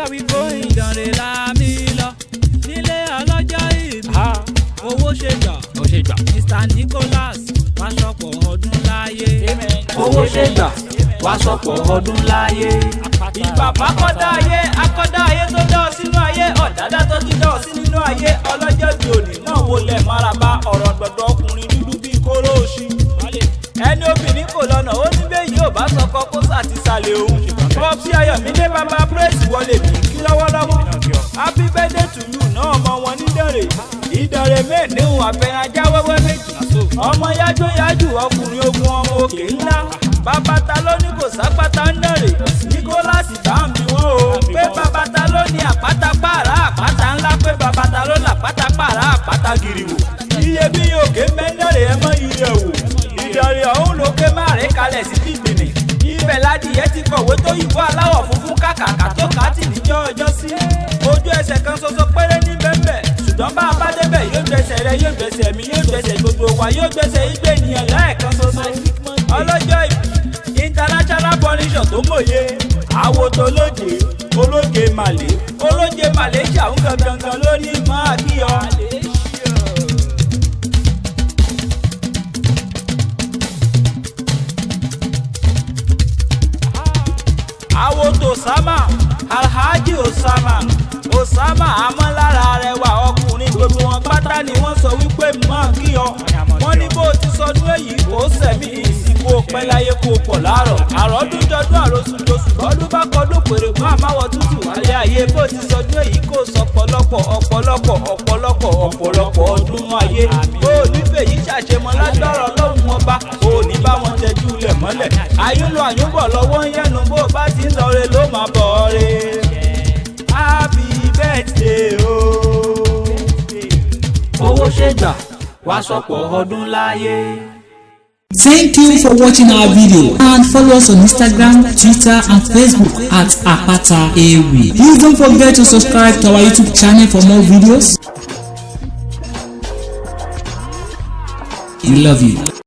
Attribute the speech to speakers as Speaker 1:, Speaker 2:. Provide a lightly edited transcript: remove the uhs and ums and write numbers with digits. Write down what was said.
Speaker 1: Where we going? Ìdànrè la mi lọ nílé ọlọ́jọ́ ìbí. Owó ṣe gbà.
Speaker 2: Ó ṣe gbà.
Speaker 1: Mr Nicholas wá sọ̀pọ̀ ọdún láyé.
Speaker 2: Owó ṣe gbà wá sọ̀pọ̀ ọdún láyé.
Speaker 1: Ìbàbá kọ́dá ayé, akọ́dá ayé tó dá ọ sínú ayé, ọ̀dádá tó ti dá ọ sí nínú ayé, ọlọ́jọ́ di òní náà wọlé maraba ọ̀rọ̀ gbọ̀dọ̀ ọkùnrin dúdú bíi kóró oṣù. Ẹni obìnrin kò lọ́nà, ó ní bẹ́ẹ̀ yóò bá sọkọ kó sàtìsàlẹ̀ òun. Popsi Ayọ̀mídé bàbá praise wọlé mi kí lọ́wọ́lọ́wọ́. Happy birthday to you náà ọmọ wọn nídọ̀rẹ̀. Ìdọ̀rẹ̀ mẹ́ẹ̀ẹ́dẹ́hùn àfẹ́rànjá wẹ́wẹ́ méjì. Ọmọ yájú yájú ọkùnrin ogun ọmọ òkè ńlá. Bàbá ta ló ní kò sápátá ń dọ̀rẹ̀. Nicholas bá ń bi wọ́n o. Pé bàbá ta ló ní àpáta pààrà àpáta ńlá, pé bàbá ta ló làpáta pààrà àpáta gìrìwò. Iyebíye òkè mẹ́ńdọ̀rẹ̀ ẹ mọ́ iye wò. Ìdọ̀rẹ̀ ọ̀hún lókè márẹ̀ kalẹ̀ sí bìbìnì. Ibẹ̀ ládìyẹ ti kọ̀wé tó yìnbó aláwọ̀ funfun kàkàkà tó kàtì níjọ́ ọjọ́ sí. Ojú ẹsẹ̀ kan ṣoṣo péré ní bẹ́ẹ̀nbẹ́. Ṣùgbọ́n bá a bá débẹ̀ yóò gbẹ̀sẹ̀ rẹ, yóò gbẹ̀sẹ̀ mi, yóò gbẹ̀sẹ̀ gbogbo wa, yóò gbẹ̀sẹ̀ igbe ènìyàn lẹ́ẹ̀kan ṣoṣo. Ọlọ́jọ́ ìbí international furniture tó mòye. Àwo tó lóje, olóje màlè, olóje Malaysia ń gangan gan lórí máa kí ọ. Àwòtò Osama, Alhaji Osama, Osama amọ́lára rẹwà ọkùnrin, gbogbo wọn pátá ni wọ́n sọ wípé mọ́ kí ọ. Wọ́n ní bó o ti sọdún èyí kò sẹ̀mí ìsìnkú pẹ́ láyé kó pọ̀ láàrọ̀. Àròdún jọdún àròsùn josùn bọ́dún bá kọdún pèrè fún àmáwọ̀ tútù wálé ayé, bó o ti sọdún èyí kò sọ ọ̀pọ̀lọpọ̀ ọ̀pọ̀lọpọ̀ ọ̀pọ̀lọpọ̀ ọ̀pọ̀lọpọ̀ ọdún ayé. Bó o nífẹ̀ẹ́ yìí ṣàṣemọ́ lágbára Ọlọ́run ọba, o ò ní bá wọn tẹjú lẹ̀ mọ́lẹ̀. Àyúnlọ àyúnbọ̀ lọ́wọ́ ń yẹnu, bó o bá ti ń lọ re ló máa bọ̀ re. Happy birthday o.
Speaker 2: Owó ṣe gbà wá sọ̀pọ̀ ọdún láyé.
Speaker 3: Thank you for watching our video and follow us on Instagram, Twitter and Facebook at Apata Ewi. Please don't forget to subscribe to our YouTube channel for more videos. We love you.